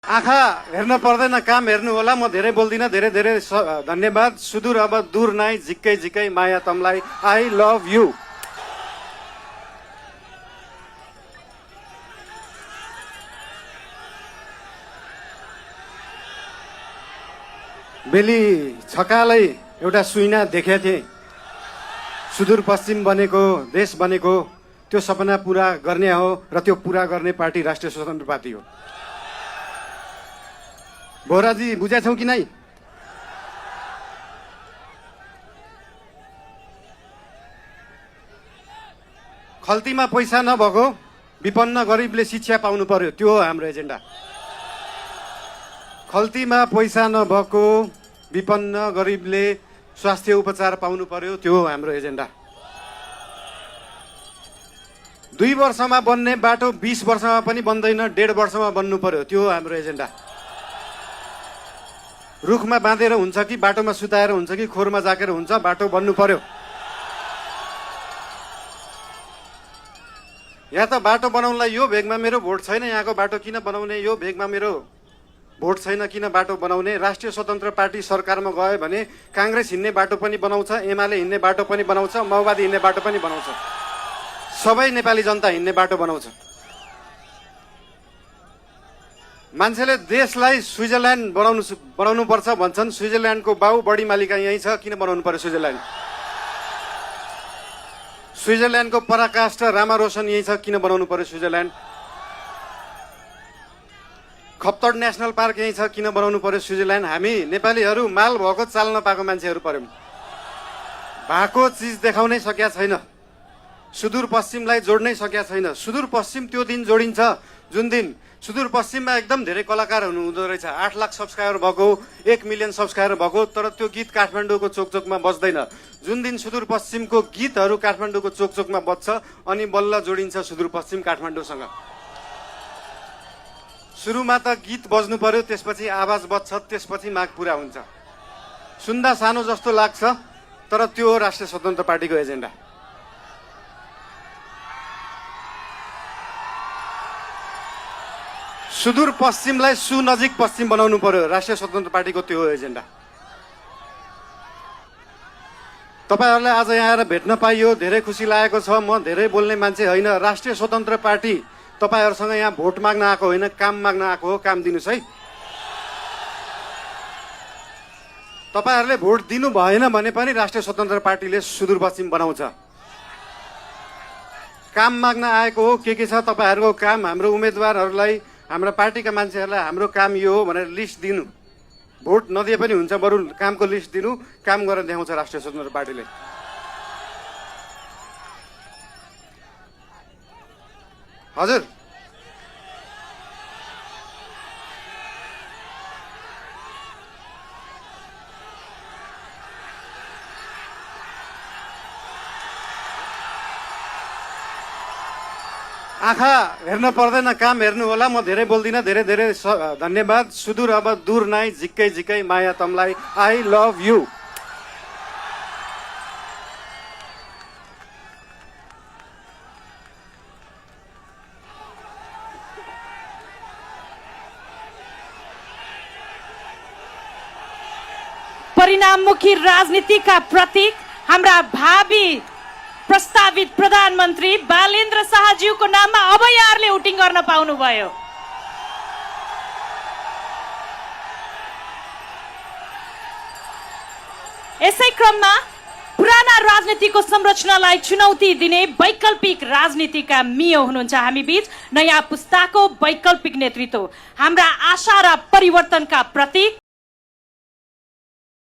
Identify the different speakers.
Speaker 1: आँखा हेर्न पर्दैन, काम हेर्नु होला। म धेरै बोल्दिनँ। धेरै धेरै धन्यवाद। सुदूर अब दूर नाइ, झिक्कै झिक्कै माया तमलाई। I love you. बेली छकालै एउटा सुइना देखेको थिएँ। सुदूरपश्चिम बनेको, देश बनेको, त्यो सपना पुरा गर्ने हो र त्यो पुरा गर्ने पार्टी राष्ट्रिय स्वतन्त्र पार्टी हो। बोराजी बुझेछौ कि नै? खल्तीमा पैसा नभएको विपन्न गरिबले शिक्षा पाउनु पर्यो, त्यो हो हाम्रो एजेन्डा। खल्तीमा पैसा नभएको विपन्न गरिबले स्वास्थ्य उपचार पाउनु पर्यो, त्यो हो हाम्रो एजेन्डा। 2 वर्षमा बन्ने बाटो 20 वर्षमा पनि बन्दैन, 1.5 वर्षमा बन्नु पर्यो, त्यो हो हाम्रो एजेन्डा। रुखमा बाँधेर हुन्छ कि बाटोमा सुताएर हुन्छ कि खोरमा जाकेर हुन्छ, बाटो बन्नु पर्यो। या त बाटो बनाउनलाई यो भेगमा मेरो भोट छैन, यहाँको बाटो किन बनाउने, यो भेगमा मेरो भोट छैन किन बाटो बनाउने। राष्ट्रिय स्वतन्त्र पार्टी सरकारमा गयो भने काङ्ग्रेस हिँड्ने बाटो पनि बनाउँछ, एमाले हिँड्ने बाटो पनि बनाउँछ, माओवादी हिँड्ने बाटो पनि बनाउँछ, सबै नेपाली जनता हिँड्ने बाटो बनाउँछ। मान्छेले देशलाई स्विजरल्यान्ड बनाउनु पर्छ भन्छन्। स्विजरल्यान्डको बाउ बढी मालिका यही छ, किन बनाउनु पर्यो स्विजरल्यान्ड? स्विजरल्यान्डको पराकाष्ठ रामारोसन यही छ, किन बनाउनु पर्यो स्विजरल्यान्ड? खप्तड नेसनल पार्क यही छ, किन बनाउनु पर्यो स्विजरल्यान्ड? हामी नेपालीहरू माल भएको चाल नपाएको मान्छेहरू पर्यौँ। भएको चिज देखाउनै सकेका छैन, सुदूरपश्चिमलाई जोड्नै सकेका छैन। सुदूरपश्चिम त्यो दिन जोडिन्छ जुन दिन सुदूरपश्चिममा एकदम धेरै कलाकारहरू हुँदो रहेछ। 8 लाख सब्सक्राइबर भएको, 1 मिलियन सब्सक्राइबर भएको, तर त्यो गीत काठमाडौँको चोकचोकमा बज्दैन। जुन दिन सुदूरपश्चिमको गीतहरू काठमाडौँको चोकचोकमा बज्छ, अनि बल्ल जोडिन्छ सुदूरपश्चिम काठमाडौँसँग। सुरुमा त गीत बज्नु पर्यो, त्यसपछि आवाज बज्छ, त्यसपछि माग पुरा हुन्छ। सुन्दा सानो जस्तो लाग्छ, तर त्यो हो राष्ट्रिय स्वतन्त्र पार्टीको एजेन्डा। सुदूरपश्चिमलाई सुनजिक पश्चिम बनाउनु पर्यो, राष्ट्रिय स्वतन्त्र पार्टीको त्यो हो एजेन्डा। तपाईहरुलाई आज यहाँ आएर भेट्न पाइयो, धेरै खुसी लागेको छ। म धेरै बोल्ने मान्छे होइन। राष्ट्रिय स्वतन्त्र पार्टी तपाईहरुसँग यहाँ भोट माग्न आएको होइन, काम माग्न आएको हो। काम दिनुस् है। तपाईहरुले भोट दिनु भएन भने पनि राष्ट्रिय स्वतन्त्र पार्टीले सुदूरपश्चिम बनाउँछ। काम माग्न आएको हो। के छ तपाईहरुको काम? हाम्रो उम्मेदवारहरूलाई, हाम्रो पार्टीका मान्छेहरूलाई हाम्रो काम यो हो भनेर लिस्ट दिनु। भोट नदिए पनि हुन्छ, बरु कामको लिस्ट दिनु, काम गरेर देखाउँछ राष्ट्रिय स्वतन्त्र पार्टीले। हजुर, आँखा हेर्न पर्दैन, काम हेर्नु होला। म धेरै बोल्दिनँ। धेरै धेरै धन्यवाद। सुदूर अब दूर नाइ, झिक्कै झिक्कै माया तमलाई। I love you.
Speaker 2: परिणाममुखी राजनीतिका प्रतीक हाम्रा भावी प्रस्तावित प्रधानमन्त्री बालेन्द्र शाहज्यूको नाममा अब यहाँहरूले भोटिङ गर्न पाउनुभयो। यसै क्रममा पुराना राजनीतिको संरचनालाई चुनौती दिने वैकल्पिक राजनीतिका मियो हुनुहुन्छ हामी बीच। नयाँ पुस्ताको वैकल्पिक नेतृत्व, हाम्रा आशा र परिवर्तनका प्रतीक